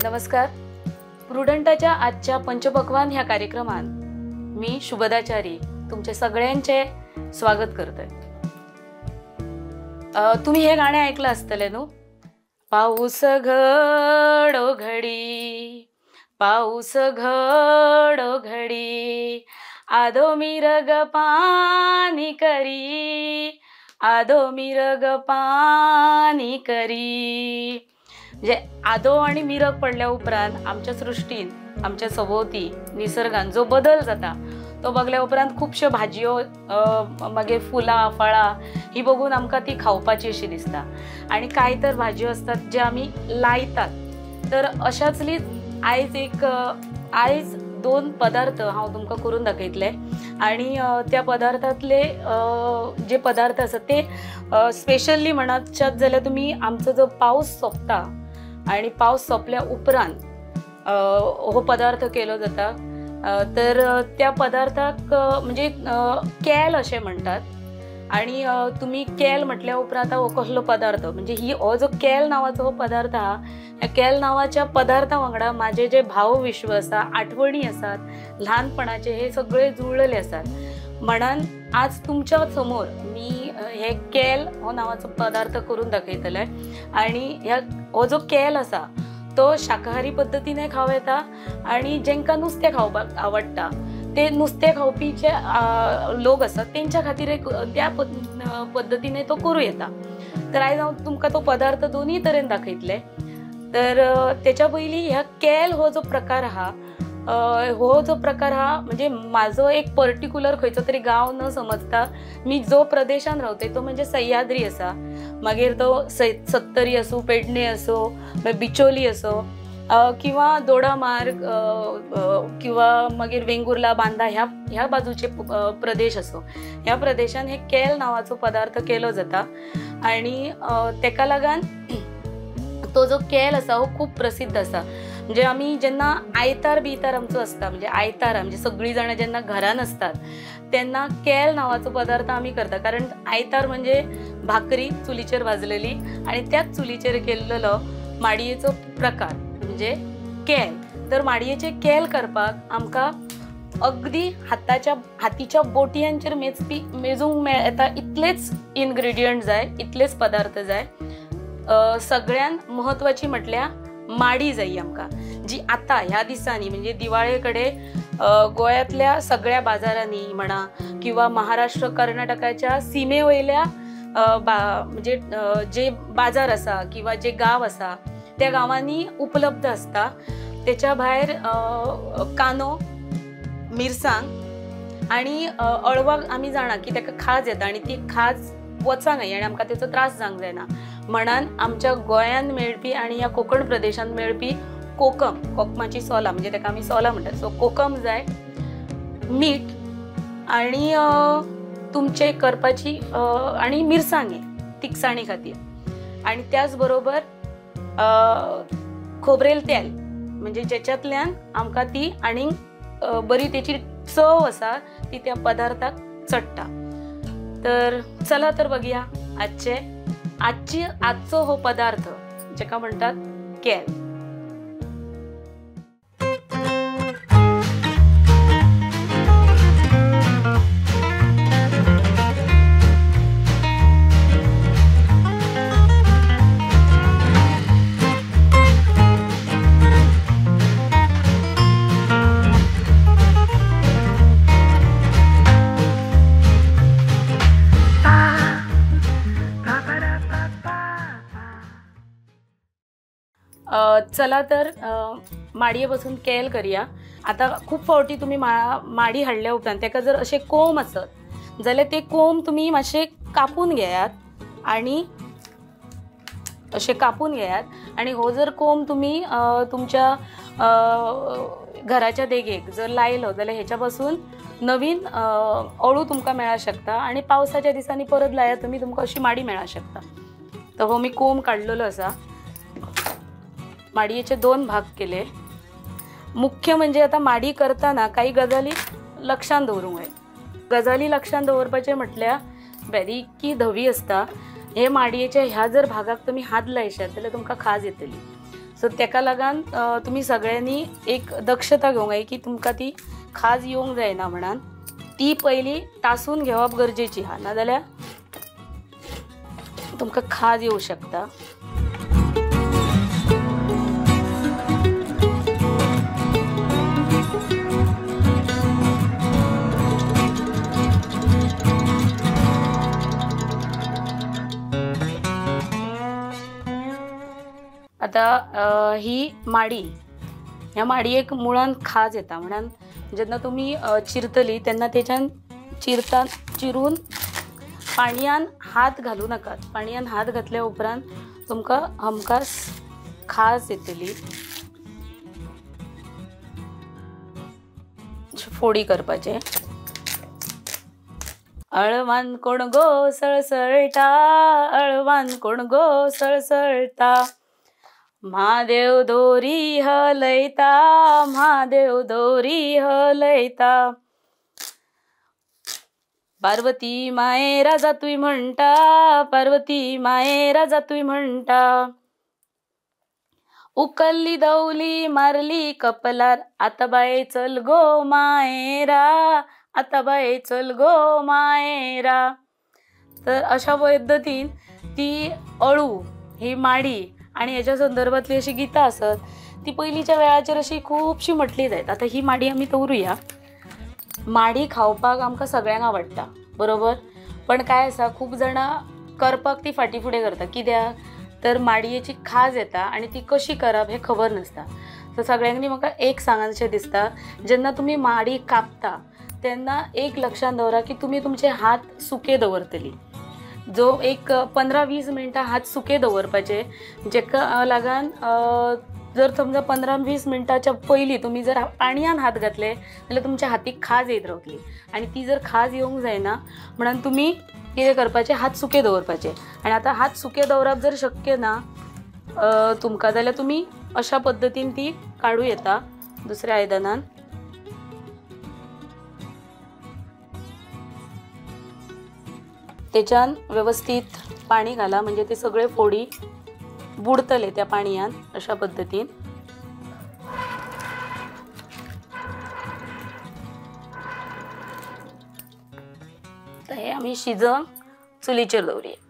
नमस्कार. प्रुडंटाच्या आजच्या पंचपक्वान ह्या कार्यक्रमात मी शुभदाचारी तुमचे सगळ्यांचे स्वागत करतोय. तुम्ही हे गाणे ऐकलं असतले न्हू? पाऊस घडोघडी, पाऊस घडोघडी, आदो मिरग पाणी करी, आदो मिरग पाणी करी. म्हणजे आदो आणि मिरग पडल्या उपरांत आमच्या सृष्टीन, आमच्या सभोवती निसर्गान जो बदल जाता तो बघल्या उपरांत खुबश्यो भाजयो, मागीर फुलां फळां ही बघून आमकां ती खावपाची अशी दिसता. आनी कांय तर भाजयो आसतात जे आमी लायतात. तर अशाचलीच आयज एक आयज दोन पदार्थ हांव तुमकां करून दाखयतलें. आनी त्या पदार्थांतले जे पदार्थ आसात ते स्पेशली म्हणशात जाल्यार तुमी आमचो जो पावस सोंपता आनी पावस सोंपल्या उपरांत हो पदार्थ केलो जाता. तर त्या पदार्थाक म्हणजे केल अशें म्हणटात. आनी तुमी केल म्हटल्या उपरांत हो कसलो पदार्थ, म्हणजे ही हो जो केल नांवाचो हो पदार्थ आहा, ह्या केल नांवाच्या पदार्था वांगडा म्हाजे जे भावविश्व आसा, आठवणी आसात ल्हानपणाचे, हे सगळे जुळलेले आसात. म्हणून आज तुमच्या समोर मी हे केल हो नांवाचो पदार्थ करून दाखयतले. आनी ह्या हो जो केल आसा तो शाकाहारी पद्दतीने खावं येता आनी जेंकां नुस्तें खावपाक आवडटा ते नुस्तें खावपी जे लोक आसात तेंच्या खातीर एक त्या पद्दतीने तो करूं येता. तर आयज हांव तुमकां तो पदार्थ दोनूय तरेन दाखयतलें. तर तेच्या पयलीं ह्या केल हो जो प्रकार आहा, हो जो प्रकार आहा म्हणजे म्हाजो एक पर्टिक्युलर खंयचो तरी गांव न समजता मी जो प्रदेशान रावतय तो म्हणजे सह्याद्री आसा. मागीर तो सत्तरी आसूं, पेडणे आसूं, मागीर बिचोली आसूं किंवा दोडामार्ग किंवा मागीर वेंगुर्ला, बांदा ह्या ह्या बाजूचे प्रदेश आसूं, ह्या प्रदेशान हे केल नांवाचो पदार्थ केलो जाता. आनी तेका लागून तो जो केल आसा हो खूब प्रसिद्ध आसा. म्हणजे आमी जेन्ना आयतार बियतार आमचो आसता, म्हणजे आयतार म्हणजे सगळीं जाणां जेन्ना घरान आसतात तेन्ना केल नांवाचो पदार्थ आमी करता. कारण आयतार म्हणजे भाकरी चुलीचेर भाजलेली आनी त्याच चुलीचेर केल्लो माडयेचो प्रकार म्हणजे केल. तर माडयेचे केल करपाक आमकां अगदी हाताच्या हातीच्या बोटयांचेर मेजूंक मेळटा इतलेच इनग्रेडियंट जाय, इतलेच पदार्थ जाय. सगळ्यांत म्हत्वाची म्हटल्यार माडी जाय आमकां, जी आतां ह्या दिसांनी म्हणजे दिवाळे कडेन गोंयांतल्या सगळ्या बाजारांनी म्हणा किंवा महाराष्ट्र कर्नाटकाच्या सिमे वयल्या म्हणजे जे बाजार आसा किंवा जे गांव आसा त्या गांवांनी उपलब्ध आसता. तेच्या भायर कांदो, मिरसांग आनी अळवाक आमी जाणा की ताका खाज येता आनी ती खाज वचांक जाय आनी आमकां तेचो त्रास जावंक जायना. म्हणून आमच्या गोंयांत मेळपी आनी ह्या कोंकण प्रदेशांत मेळपी कोकम, कोकमाची सोलां म्हणजे ताका आमी सोलां म्हणटात. सो कोकम जाय, मीठ आनी तुमचे करपाची आनी मिरसांगे तिखसाणी खातीर, आनी त्याच बरोबर खोबरेल तेल म्हणजे जेच्यातल्यान आमकां ती आनीक बरी तेची चव आसा ती त्या पदार्थाक चडटा. तर चला तर बघया आजचो हो पदार्थ जेका म्हणटात केल. चला तर माडये पासून केल करया. आतां खूब फावटी तुमी माडी हाडल्या उपरांत ताका जर अशें कोंब आसत जाल्यार ते कोंब तुमी मातशे कापून घेयात आनी अशें कापून घेयात आनी हो जर कोंब तुमी तुमच्या घराच्या देगेक जर लायलो जाल्यार हेच्या पासून नवीन अळू तुमकां मेळांक शकता आनी पावसाच्या दिसांनी परत लायात तुमी, तुमकां अशी माडी मेळांक शकता. तर हो मी कोंब काडलेलो आसा. माडयेचे दोन भाग केले. मुख्य म्हणजे आता माडी करताना काही गजाली लक्षांत दवरूंक जाय. गजाली लक्षांत दवरपाचें म्हटल्यार बारीकी धवी आसता, हे माडयेच्या ह्या जर भागाक तुमी हात लायशात जाल्यार तुमकां खाज येतली. सो तेका लागून तुमी सगळ्यांनी एक दक्षता घेवंक जाय की तुमकां ती खाज येवंक जायना म्हणून ती पयली तासून घेवप गरजेची आहा, नाजाल्यार तुमकां खाज येवं शकता. आता ही माडी, ह्या माडयेक मुळान खाज येता म्हणून जेन्ना तुमी चिरतली तेन्ना तेच्यान चिरता चिरून पाणयान हात घालूं नाकात. पाणयान हात घातल्या उपरांत तुमकां हमखास खाज येतली. फोडी करपाचे. अळवान कोण गो सळसळटा, अळवान कोण गो सळसळटा, म्हादेव दोरी हलयता, म्हादेव दोरी हलयता, पार्वती मायेरा जातूय म्हणटा, पार्वती मायेरा जातूय म्हणटा, उकल्ली दवली मारली कपलार, आतां बाये चल गो मायेरा, आतां बाये चल गो मायेरा. तर अशा पद्दतीन ती अळू ही माडी आनी हेच्या संदर्भातली अशी गितां आसत ती पयलींच्या वेळाचेर अशी खुबशी म्हटली जायत. आतां ही माडी आमी दवरुया. माडी खावपाक आमकां सगळ्यांक आवडटा, बरोबर? पण काय आसा, खूब जाणां करपाक ती फाटीं फुडें करता. कित्याक तर माडयेची खाज येता आनी ती कशी करप हें खबर नासता. सो सगळ्यांनी म्हाका एक सांगनशें दिसता, जेन्ना तुमी माडी कापता तेन्ना एक लक्षांत दवरा की तुमी तुमचे हात सुके दवरतली. जो एक 15-20 मिनटां हात सुके दवरपाचे, जेका लागून जर समजा 15-20 मिनटाच्या पयलीं तुमी जर पाणयान हात घातले जाल्यार तुमच्या हातीक खाज येत रावतली आनी ती जर खाज येवंक जायना म्हणून तुमी कितें करपाचें, हात सुके दवरपाचे. आनी आतां हात सुके दवरप जर शक्य ना तुमकां जाल्यार तुमी अशा पद्दतीन ती काडूं येता दुसऱ्या आयदनान. तेच्यान वेवस्थीत पाणी घाला म्हणजे ते सगळे फोडी बुडतले त्या पाणयान अशा पद्दतीन. तर हे आमी शिजोवंक चुलीचेर दवरुया.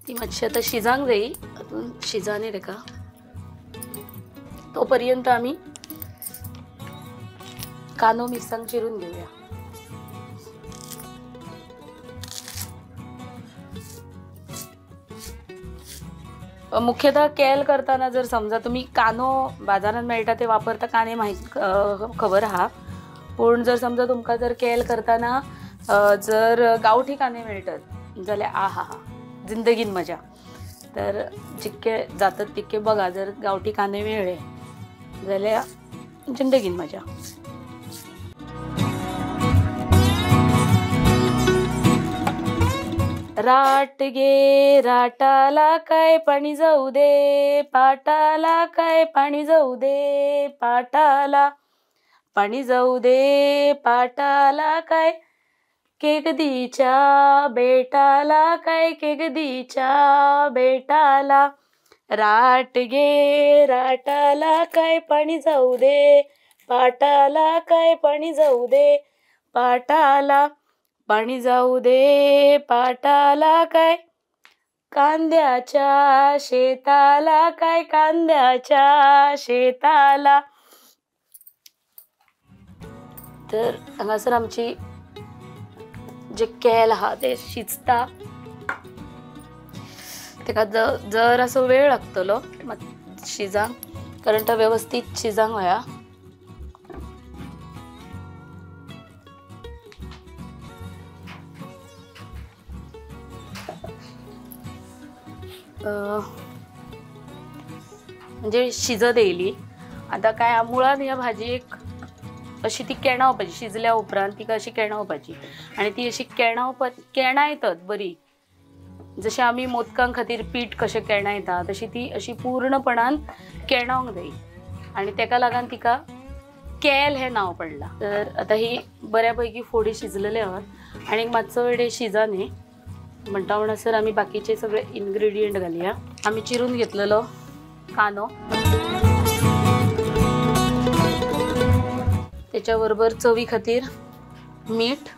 ती मातशी आतां शिजांक जाय, अजून शिजानी तेका. तोपर्यंत आमी कांदो मिरसांग चिरून घेवया. मुख्यतः केल करतना जर समजा तुमी कांदो बाजारांत मेळटा ते वापरता, कांदे माहिती खबर आहा, पूण जर समजा तुमकां जर केल करतना जर गांवठी कांदे मेळटात जाल्यार आहा हा जिंदगीन मजा. तर जितके जातात तितके बघा, जर गांवठी कांदे मेळ्ळे जाल्यार जिंदगीन मजा. राट गे राटाला काय पाणी जाऊ दे, पाटाला काय पाणी जाऊ दे, पाटाला पाणी जाऊ दे, पाटाला काय केगदीच्या बेटाला काय केगदीच्या बेटाला, राट गे राटाला काय पाणी जाऊ दे, पाटाला काय पाणी जाऊ दे, पाटाला पाणी जाऊ दे, पाटाला काय कांद्याच्या शेताला काय कांद्याच्या शेताला. तर हांगासर आमची जे केल आहा ते शिजता, तेका जरासो वेळ लागतलो शिजांक, कारण तो वेवस्थीत शिजांक व्हया. म्हणजे शिजत येयली. आतां काय मुळान ह्या भाजयेक अशी ती केणावपाची, शिजल्या उपरांत तिका अशी केणावपाची आनी ती अशी केणायतात बरी, जशें आमी मोदकां खातीर पीठ कशें केणायता तशी ती अशी पूर्णपणान केणावंक जाय आनी तेका लागून तिका केल हें नांव पडलां. तर आतां ही बऱ्या पैकी फोडी शिजलेले आहात आनी मातसो वेळ शिजा न्ही म्हणटा म्हणसर आमी बाकीचे सगळे इन्ग्रेडियंट घालया. आमी चिरून घेतलेलो कांदो, त्याच्या बरोबर चवी खातीर मीठ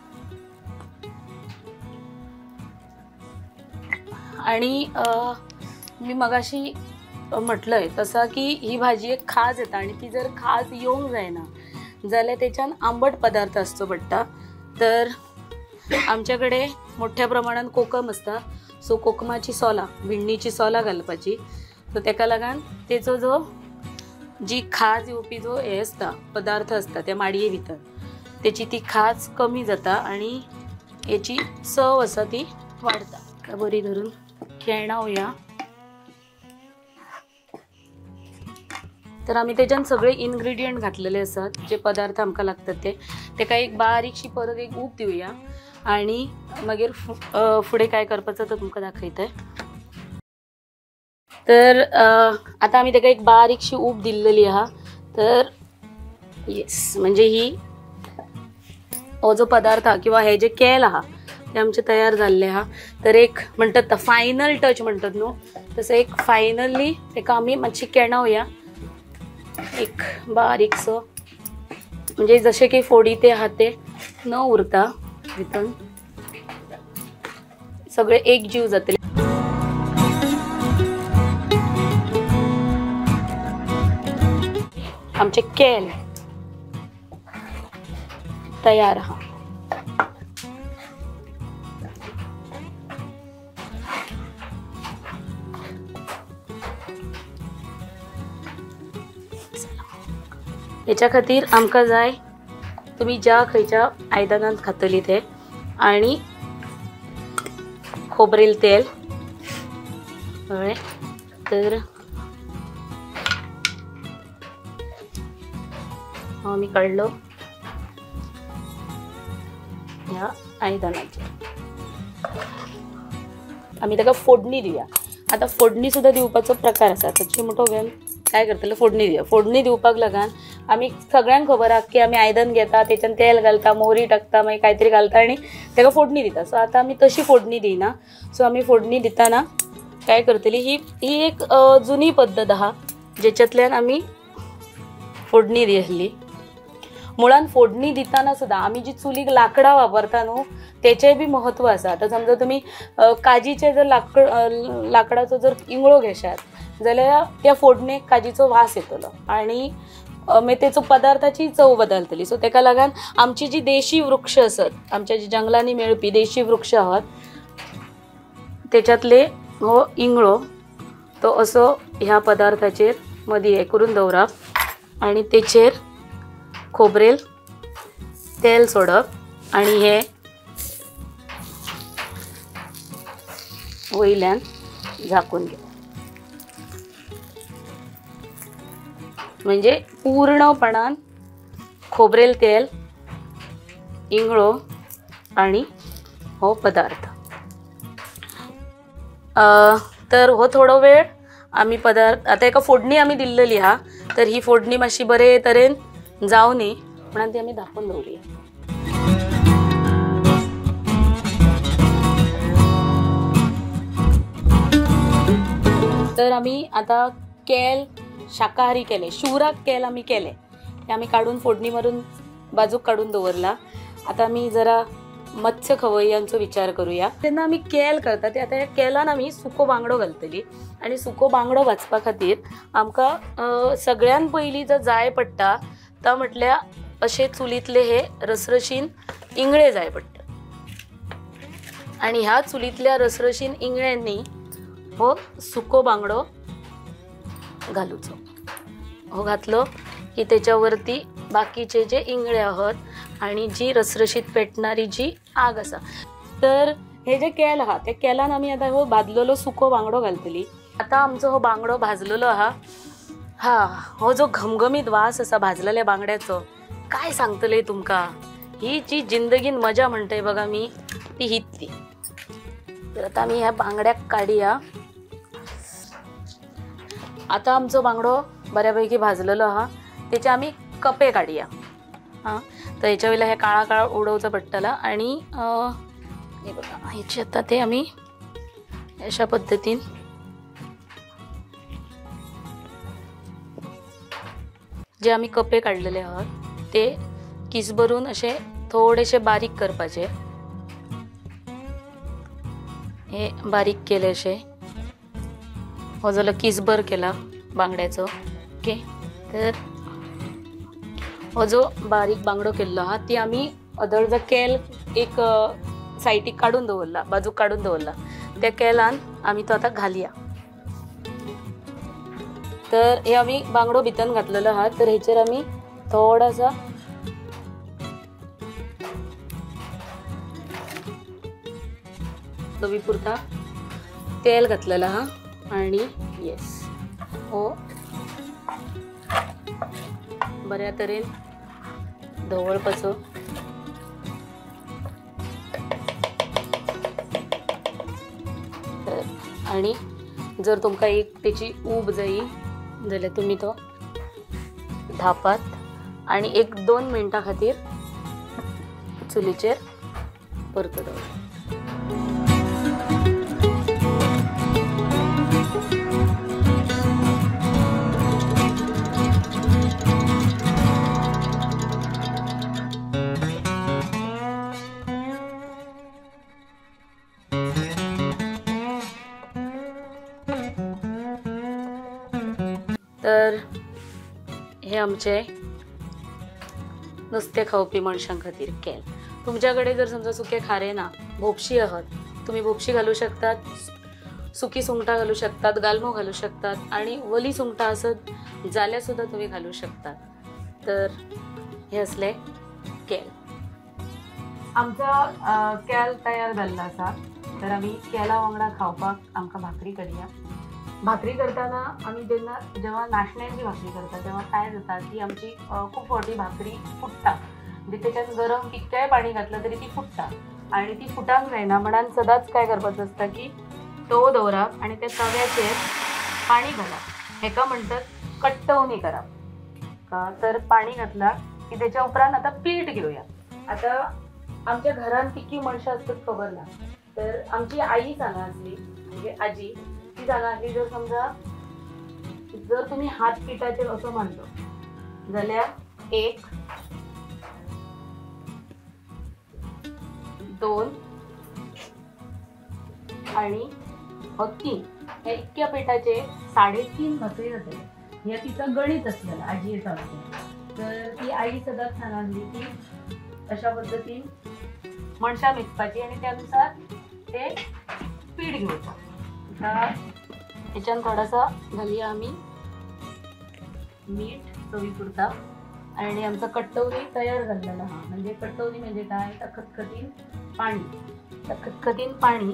आणि मी मगाशी म्हटलंय तसं की ही भाजी एक खाज येता आणि ती जर खाज येवंक जायना जाल्यार तेच्यान आंबट पदार्थ आसचो पडटा. तर आमच्याकडे मोठ्या प्रमाणात कोकम आसता, सो कोकमाची सोलां, भिंडीची सोलां घालपाची. सो तेका लागून तेचो जो जी खाज येवपी जो हे आसता पदार्थ आसता त्या माडये भितर तेची ती खाज कमी जाता आणि हेची चव आसा ती वाडटा. बरी धरून केणावया. तर आमी तेच्यान सगळे इन्ग्रेडियंट घातलेले आसात, जे पदार्थ आमकां लागतात ते. तेका एक बारीकशी परत एक ऊब दिवया आणि मागीर फुडें काय करपाचो तो तुमकां दाखयतय. तर आता आमी तेका एक बारीकशी ऊब दिल्लेली आहा. तर येस, म्हणजे ही हो जो पदार्थ किंवा हे जे केल आहा ते आमचे तयार जाल्ले आहा. तर एक म्हणटात फायनल टच म्हणटात न्हू, तसं एक फायनली तेका आमी मातशी केणावया एक बारीकसो, म्हणजे जशे की फोडी ते आहा ते न उरता भितर सगळे एक जीव जातले. आमचे केल तयार आहा. हेच्या खातीर आमकां जाय तुमी ज्या खंयच्या आयदनांत खातली ते, आनी खोबरेल तेल, कळ्ळें. तर आमी काडलो ह्या आयदनाचेर, आमी ताका फोडणी दिवया. आतां फोडणी सुद्दां दिवपाचो प्रकार आसा. आतां चिमटो घेवन काय करतले, फोडणी दिवया. फोडणी दिवपाक लागून आमी सगळ्यांक खबर आहा की आमी आयदन घेता, तेच्यान तेल घालता, मोहरी टाकता, मागीर कांयतरी घालता आनी ताका फोडणी दिता. सो आतां आमी तशी फोडणी दिना. सो आमी फोडणी दितना काय करतली, ही ही एक जुनी पद्दत आहा जेच्यातल्यान आमी फोडणी दिली. मुळान फोडणी दितना सुद्दां आमी जी चुलीक लांकडां वापरता न्हू तेचेंय बी म्हत्व आसा. आतां समजा तुमी काजीचे जर लांकडाचो जर इंगळो घेशात जाल्यार त्या फोडणेक काजीचो वास येतलो आनी मागीर तेचो पदार्थाची चव बदलतली. सो तेका लागून आमची जी देशी वृक्ष आसत, आमच्या जी जंगलांनी मेळपी देशी वृक्ष आहात तेच्यातले हो इंगळो तो असो ह्या पदार्थाचेर मदीं हें करून दवरप आनी तेचेर खोबरेल तेल सोडप आनी हे वयल्यान झाकून घेवप. म्हणजे पूर्णपणान खोबरेल तेल, इंगळो आनी हो पदार्थ. तर हो थोडो वेळ आमी पदार्थ आतां एका फोडणी आमी दिल्लेली आहा, तर ही फोडणी मातशी बरे तरेन जावनी म्हणून ती आमी धांपून दवरुया. तर आमी आतां केल शाकाहारी केले, शिवराक केल आमी केले, ते आमी काडून फोडणी मारून बाजूक काडून दवरला. आतां आमी जरा मत्स्य खवय्यांचो विचार करूया. तेन्ना आमी केल करता ते आतां ह्या केलान आमी सुको बांगडो घालतली आनी सुको बांगडो भाजपा खातीर आमकां सगळ्यान पयलीं जर जाय पडटा तो म्हटल्यार अशे चुलींतले हे रसरशीन इंगळे जाय पडटा आनी ह्या चुलींतल्या रसरशीन इंगळ्यांनी हो सुको बांगडो घालूचो. हो घातलो की त्याच्यावरती बाकीचे जे इंगळे आहात आणि जी रसरशीत पेटणारी जी आग आसा. तर हे जे केल आहा त्या केलान आमी आतां हो भाजलेलो सुको बांगडो घालतली. आतां आमचो हो बांगडो भाजलेलो आहा. हा हो जो घमघमीत वास आसा भाजलेल्या बांगड्याचो काय सांगतले तुमकां, ही जी जिंदगीन मजा म्हणटय बघा मी ती हीच ती. तर आता आमी ह्या बांगड्याक काडया. आता आमचो बांगडो बऱ्यापैकी भाजलेलो आहा, तेचे आमी कपे काडया. हां, तर हेच्या वयल्या हे काळा काळा उडोवचो पडटला. आनी हे बघा हेचे आता ते आमी अशा पद्दतीन जे आमी कपे काडलेले आहात ते किस भरून असे थोडेसे बारीक करपाचे. हे बारीक केले असे, हो जालो किसभर केला बांगड्याचो. ओके, तर हो जो बारीक बांगडो केल्लो आहा ती आमी अदळ केल एक सायडीक काडून दवरला, बाजूक काडून दवरला, त्या केलान आमी तो आतां घालया. तर हे आमी बांगडो भितर घातलेलो आहा, तर हेचेर आमी थोडासा चवी पुरता तेल घातलेलं आहा. आणि येस, हो बऱ्या तरेन धवळपाचो. तर आणि जर तुमकां एक तेची ऊब जायी जाल्यार तुमी तो धापात आणि 1-2 मिनटां खातीर चुलीचेर परतो दवरात. तर हे आमचे नुस्तें खावपी मनशां खातीर केल. तुमच्या कडेन जर समजा सुके खारें ना, भोपशी आहात, तुमी भोपशी घालूं शकतात, सुकी सुंगटां घालूं शकतात, गालमो घालूं शकतात आणि वली सुंगटां आसत जाल्यार सुद्दां तुमी घालूं शकतात. तर हे असले केल. आमचो केल तयार जाल्लो आसा. तर आमी केला वांगडा खावपाक आमकां भाकरी करया. भाकरी करताना आमी जेन्ना जेव्हा नाशण्याची भाकरी करता तेव्हा काय जाता की आमची खूप फावटी भाकरी फुट्टा, म्हणजे त्याच्यात गरम कितकेंय पाणी घातलं तरी ती फुट्टा आणि ती फुटांक जायना. म्हणून सदांच काय करपाचो आसता की तवो दवरप आनी त्या तव्याचेर पाणी घालप, हेका म्हणटात कट्टवणी करप. तर पाणी घातला की त्याच्या उपरांत आता पीठ घेवया. आता आमच्या घरान कितकी मनशां आसतात खबर ना, तर आमची आई सांगा आसली, म्हणजे आजी, ती सांगा आसली जर समजा जर तुमी हात पिठाचेर असो मांडलो जाल्यार 1 2 आणि 3 ह्या इतक्या पिठाचे 3.5 भाकरी जातले. ह्या तिचं गणित आसलेलं आजयेचो आमच्या. तर ती आई सदांच सांगा आसली की अशा पद्दतीन मनशां मेजपाची आनी त्यानुसार ते पीठ घेवचो. आता हेच्यान थोडासा घालया आमी मीठ चवी पुरता. आणि आमचा कट्टवणी तयार झालेला हा, म्हणजे कट्टवणी म्हणजे काय, तर खतखतीन पाणी, तर खतखतीन पाणी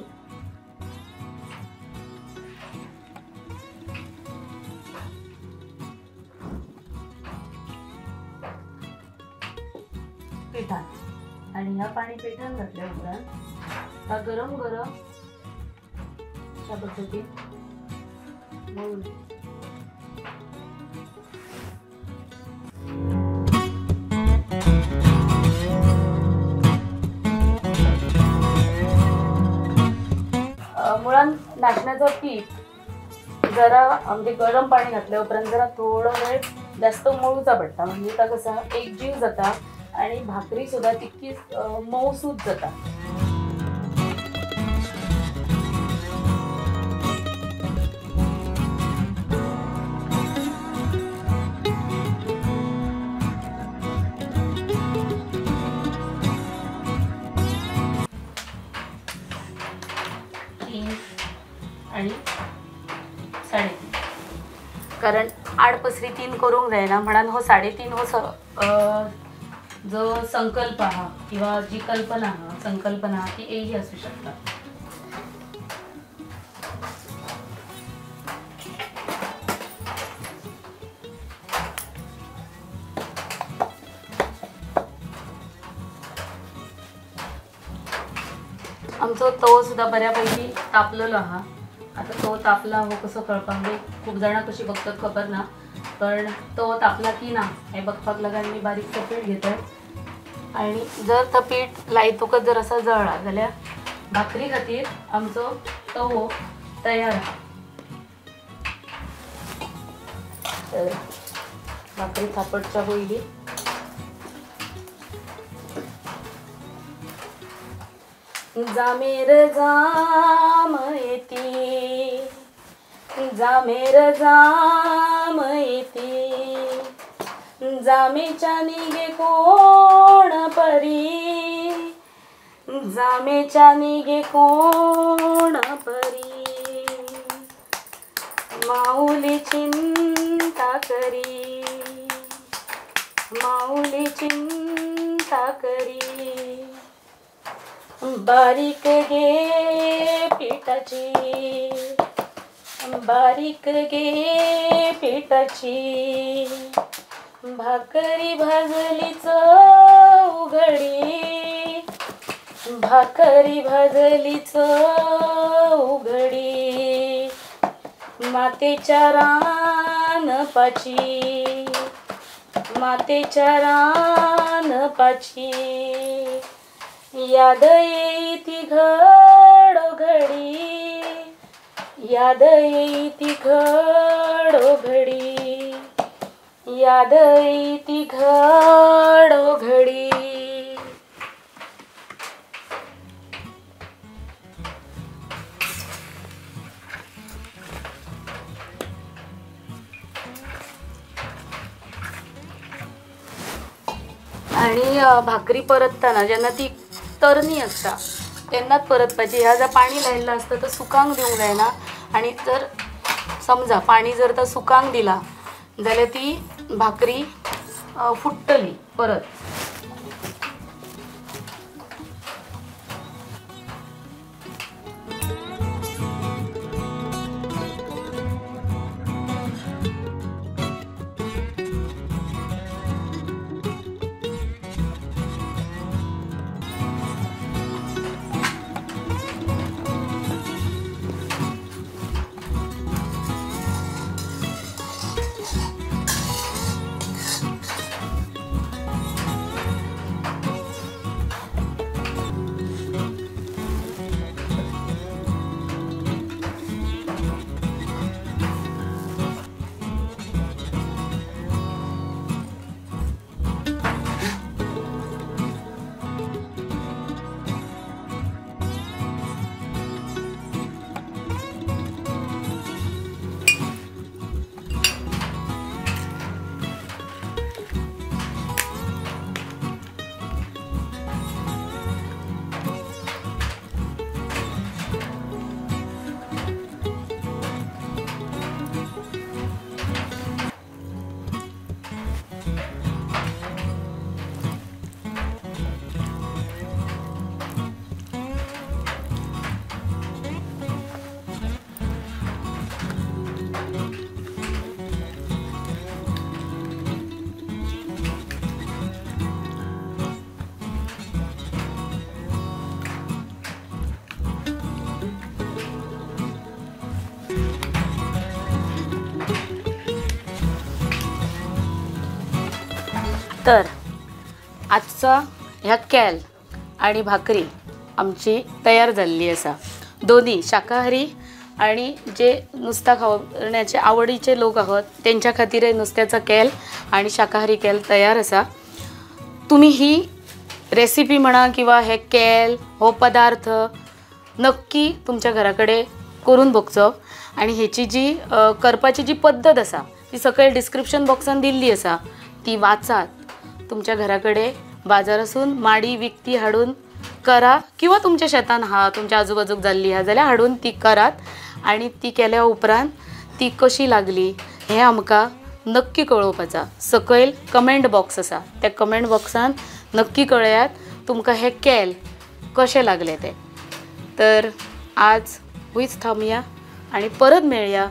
पिठान, आणि ह्या पाणी पिठान घातल्या उपरांत हा गरम गरम अशा पद्दतीन मळून मुळात नाचण्याचं पीठ जरा म्हणजे गरम पाणी घातल्या उपरांत जरा थोडो वेळ जास्त मळूचा पडटा, म्हणजे ता कसा एकजीव जाता आणि भाकरी सुद्धा तितकीच मऊसूद जाता. आणि 3.5, कारण आडपसरी 3 करूंक जायना म्हणून हो 3.5 हो जो संकल्प आहा किंवा जी कल्पना आहा संकल्पना आहा ती एकही असू शकता. आमचो तवो सुद्दां बऱ्यापैकी तापलेलो आहा। आतां तो तापला हो कसो कळपाक म्हणजे खूब जाणां कशी बघतात खबर ना, पण तो तापला की ना हे बघपाक लागून मी बारीकसो पीठ घेतय आनी जर तो पीठ लायतकच जर असा जळ्ळा जाल्यार भाकरी खातीर आमचो तवो तयार आहा। तर भाकरी थापटच्या पयलीं जामेर जाम येती, जामेर जाम येती, जामेच्या निगे कोण परी, जामेच्या निगे कोण परी, माऊली चिंता करी, माऊली चिंता करी, बारीक गे पिठाची, बारीक गे पिठाची, भाकरी भाजली चौघडी, भाकरी भाजली चौघडी, मातेच्या रानपाची, मातेच्या रानपाची, याद येती घडोघडी, याद येती घडोघडी, याद येती घडोघडी। आणि भाकरी परतताना जेन्ना ती तरणी आसता तेन्नाच परतपाची। ह्या जर पाणी लायिल्लें आसता तर सुकांक दिवंक जायना, आनी जर समजा पाणी जर तर सुकांक दिला जाल्यार ती भाकरी फुट्टली परत। तर आजचा ह्या कॅल आणि भाकरी आमची तयार झालेली आसा। दोन्ही शाकाहारी आणि जे नुसता खावण्याचे आवडीचे लोक आहोत त्यांच्या खातीर नुसत्याचा कॅल आणि शाकाहारी कॅल तयार आसा। तुम्ही ही रेसिपी म्हणा किंवा हे कॅल हो पदार्थ नक्की तुमच्या घराकडे करून बघचो आणि हेची जी करपाची जी पद्धत आसा ती सकयल डिस्क्रिप्शन बॉक्सान दिल्ली आसा, ती वाचात। तुमच्या घराकडे बाजारासून माडी विकती हाडून करा किंवा तुमच्या शेतान हा तुमच्या आजूबाजूक जाल्ली हा जाल्यार हाडून ती करात आणि ती केल्या उपरांत ती कशी लागली हें आमकां नक्की कळोवपाचा। सकयल कमेंट बॉक्स आसा, त्या कमेंट बॉक्सान नक्की कळयात तुमकां हें केल कशें लागलें तें। तर आज हुंयच थांबया आणि परत मेळया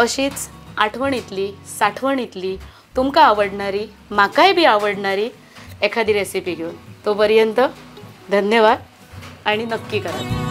अशीच आठवणीतली साठवणीतली तुमकां आवडणारी म्हाकाय बी आवडणारी एखादी रेसिपी घेवन। तोपर्यंत धन्यवाद आणि नक्की करात।